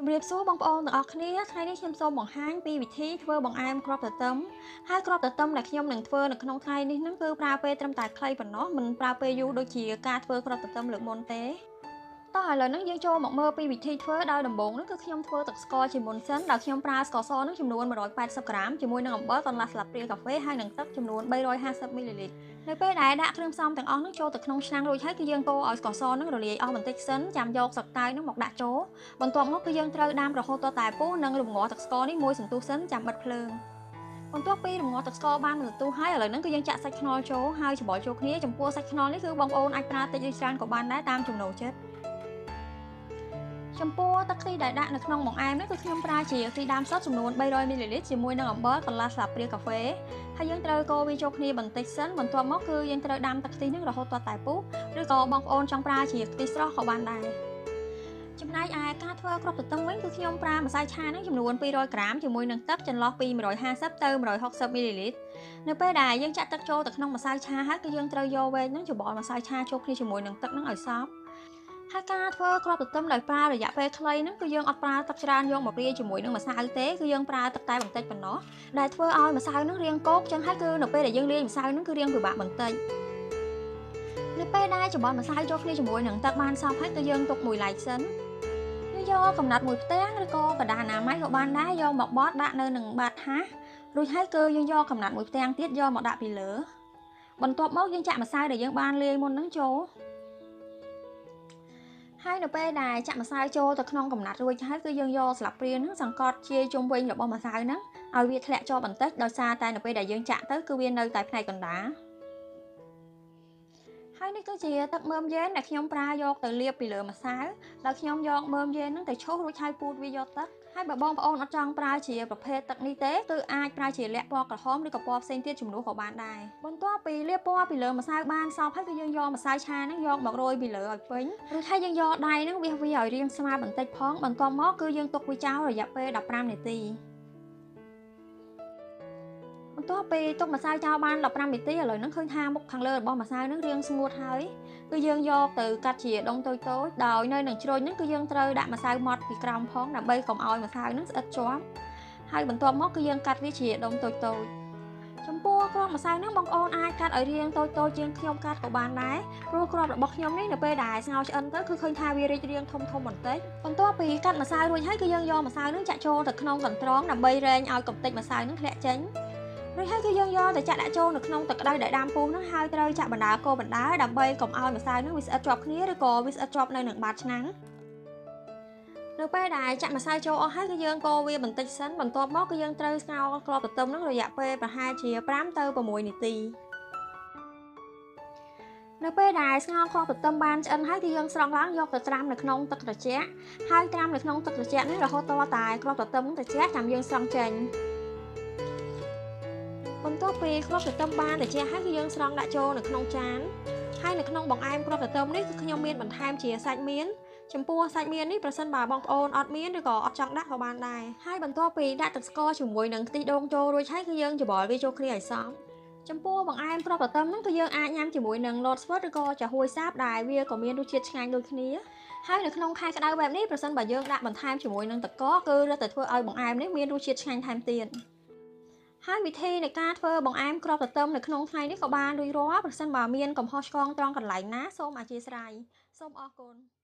ជំរាបសួរបងប្អូនទាំងអស់គ្នាថ្ងៃនេះខ្ញុំសូមបង្ហាញពីវិធីធ្វើបង្អែមគ្រាប់ទទឹមហើយគ្រាប់ទទឹមដែលខ្ញុំនឹងធ្វើនៅក្នុងថ្ងៃនេះហ្នឹងគឺប្រើពេលត្រឹមតែខ្លីប៉ុណ្ណោះមិនប្រើពេលយូរដូចជាការធ្វើគ្រាប់ទទឹមលើកមុនទេតោះឥឡូវហ្នឹងយើងចូលមកមើលពីវិធីធ្វើដោយដំបូងហ្នឹងគឺខ្ញុំធ្វើទឹកស្ករជាមុនសិនដោយខ្ញុំប្រើស្ករសហ្នឹងចំនួន180ក្រាមជាមួយនឹងអំបិលកន្លះស្លាបព្រាកាហ្វេហើយនិងទឹកចំនួន350មីលីលីត្រនៅពេលដែលដាក់គ្រឿងផ្សំទាំងអស់ហ្នឹងចូលទៅក្នុងឆ្នាំងរួចហើយគឺយើងកូរឲ្យស្ករសហ្នឹងរលាយអស់បន្តិចសិនចាំយកស្លឹកតើយហ្នឹងមកដាក់ចូលបន្ទាប់មកគឺយើងត្រូវដាំរហូតដល់តែពុះនិងរំងាស់ទឹកស្ករនេះមួយសន្ទុះសិនចាំបិទភ្លើងបន្ទាប់ពីរំងាស់ទឹកស្ករបានមួយសន្ទុះហើយឥឡូវហ្នឹងគឺយើងចាក់សាច់ខ្នុរចូលហើយច្របល់ចូលគ្នាចំពោះសាច់ខ្នុរនេះគឺបងប្អូនអាចប្រើតិចឬច្រើនក៏បានដែរតាមចំណូលចិត្តចំពោះទឹកខ្ទិះដែលដាក់នៅក្នុងបង្អែមនេះគឺខ្ញុំប្រើជាខ្ទិះដើមសុទ្ធចំនួន300មីលីលីត្រជាមួយនឹងអំបិលកន្លះស្លាបព្រាកាហ្វេហើយយើងត្រូវកូរវាចូលគ្នាបន្តិចសិនបន្ទាប់មកគឺយើងត្រូវដាំទឹកខ្ទិះនេះរហូតទាល់តែពុះឬក៏បងប្អូនចង់ប្រើជាខ្ទិះស្រស់ក៏បានដែរចំណែកឯការធ្វើគ្រាប់ទទឹមវិញគឺខ្ញុំប្រើម្សៅឆានឹងចំនួន200ក្រាមជាមួយនឹងទឹកចន្លោះពី150ទៅ160មីលីលីត្រនៅពេលដែលយើងចាក់ទឹកចូលទៅក្នុងម្សៅឆាហើយគឺយើងត្រូវយកវែកនឹងច្របល់ម្សៅឆាចូលគ្នាជាមួយនឹងទឹកនឹងឲ្យសព្វហើយការធ្វើគ្រាប់ទទឹមដោយប្រើរយៈពេលខ្លីហ្នឹងគឺយើងអត់ប្រើទឹកច្រើនយកមករាយជាមួយនឹងម្សៅទេគឺយើងប្រើទឹកតែបន្តិចប៉ុណ្ណោះដែលធ្វើឲ្យម្សៅហ្នឹងរាងគោកចឹងហើយគឺនៅពេលដែលយើងលាយម្សៅហ្នឹងគឺរាងពិបាកបន្តិចនៅពេលដែលច្របល់ម្សៅចូលគ្នាជាមួយនឹងទឹកបានសព្វហើយគឺយើងទុកមួយឡែកសិនយើងយកកំណាត់មួយផ្ទាំងឬក៏ក្រដាសអនាម័យក៏បានដែរយកមកបត់ដាក់នៅនឹងបាតថាសរួចហើយគឺយើងយកកំណាត់មួយផ្ទាំងទៀតយកមកដាក់ពីលើបន្ទាប់មកយើងចាក់ម្សៅដែលយើងបានលាយមុនហ្នឹងចូលហើយនៅពេលដែលចាក់ម្សៅចូលទៅក្នុងកំណាត់រួចហើយគឺយើងយកស្លាបព្រាហ្នឹងសង្កត់ជាយជុំវិញរបស់ម្សៅហ្នឹងឲ្យវាធ្លាក់ចុះបន្តិចដោយសារតែនៅពេលដែលយើងចាក់ទៅគឺវានៅតែផ្នែកកណ្ដាលហើយនេះគឺជាទឹកមើមយ៉ែនដែលខ្ញុំប្រើយកទៅលាបពីលើម្សៅដោយខ្ញុំយកមើមយ៉ែនហ្នឹងទៅឆុសរួចហើយពូតវាយកទឹកហើយបើបងប្អូនអត់ចង់ប្រើជាប្រភេទទឹកនេះទេគឺអាចប្រើជាលក្ខពណ៌ក្រហមឬក៏ពណ៌ផ្សេងទៀតជំនួសក៏បានដែរបន្ទាប់ពីលាបពណ៌ពីលើម្សៅបានសព្វហើយគឺយើងយកម្សៅឆាហ្នឹងយកមករោយពីលើឲ្យពេញរួចហើយយើងយកដៃហ្នឹងវាសវាឲ្យរាងស្មើបន្តិចផងបន្ទាប់មកគឺយើងទុកវាចោលរយៈពេល15នាទីបន្ទាប់ពីទុកម្សៅចោលបាន15នាទីឥឡូវហ្នឹងឃើញថាមុខខាងលើរបស់ម្សៅហ្នឹងរាងស្ងួតហើយគឺយើងយកទៅកាត់ជាដុំតូចៗដោយនៅនឹងជ្រុញហ្នឹងគឺយើងត្រូវដាក់ម្សៅម៉ត់ពីក្រោមផងដើម្បីកុំឲ្យម្សៅហ្នឹងស្អិតជាប់ហើយបន្ទាប់មកគឺយើងកាត់វាជាដុំតូចៗចំពោះគ្រាប់ម្សៅហ្នឹងបងប្អូនអាចកាត់ឲ្យរាងតូចៗជាងខ្ញុំកាត់ក៏បានដែរព្រោះគ្រាប់របស់ខ្ញុំនេះនៅពេលដែលស្ងោរឆ្អិនទៅគឺឃើញថាវារីករាងធំៗបន្តិចបន្ទាប់ពីកាត់ម្សៅរួចហើយគឺយើងយកម្សៅហ្នឹងចាក់ចូលទៅក្នុងកន្ត្រងដើម្បីរែងឲ្យកម្ទេចម្សៅហ្នឹងធ្លាក់ចេញរួចហើយគឺយើងយកទៅចាក់ដាក់ចូលនៅក្នុងទឹកក្តៅដែលដាំពុះហ្នឹងហើយត្រូវចាក់បណ្ដើកូរបណ្ដើដើម្បីកុំឲ្យម្សៅហ្នឹងវាស្អិតជាប់គ្នាឬក៏វាស្អិតជាប់នៅនឹងបាតឆ្នាំងនៅពេលដែលចាក់ម្សៅចូលអស់ហើយគឺយើងកូរវាបន្តិចសិនបន្ទាប់មកគឺយើងត្រូវស្ងោរគ្រាប់ទទឹមហ្នឹងរយៈពេលប្រហែលជា5ទៅ6នាទីនៅពេលដែលស្ងោរគ្រាប់ទទឹមបានឆ្អិនហើយគឺយើងស្រង់ឡើងយកទៅត្រាំនៅក្នុងទឹកត្រជាក់ហើយត្រាំនៅក្នុងទឹកត្រជាក់នេះរហូតដល់តែគ្រាប់ទទឹមត្រជាក់ចាំយើងស្រង់ចេញបន្ទាប់ពីគ្រាប់ទទឹមបានត្រជាក់ហើយគឺយើងស្រង់ដាក់ចូលនៅក្នុងចានហើយនៅក្នុងបង្អែមគ្រាប់ទទឹមនេះគឺខ្ញុំមានបន្ថែមជាសាច់មៀនចំពោះសាច់មៀននេះប្រសិនបើបងប្អូនអត់មានឬក៏អត់ចង់ដាក់ក៏បានដែរហើយបន្ទាប់ពីដាក់ទឹកស្ករជាមួយនឹងខ្ទិះដូងចូលរួចហើយគឺយើងច្របល់វាចូលគ្នាឲ្យសព្វចំពោះបង្អែមគ្រាប់ទទឹមហ្នឹងគឺយើងអាចញ៉ាំជាមួយនឹងលតស្វិតឬក៏ចាហួយសាបដែលវាក៏មានរសជាតិឆ្ងាញ់ដូចគ្នាហើយនៅក្នុងខែក្តៅបែបនេះប្រសិនបើយើងដាក់បន្ថែមជាមួយនឹងទឹកកកគឺរឹតតែធ្វើឲ្យបង្អែមនេះមានរសជាតិឆ្ងាញ់ថែមទៀតហើយវិធីនៃការធ្វើបង្អែមគ្រាប់ទទឹមនៅក្នុងថ្ងៃនេះក៏បានរួចរាល់ប្រសិនបើមានកំហុសឆ្គងត្រង់កន្លែងណាសូមអធ្យាស្រ័យសូមអរគុណ។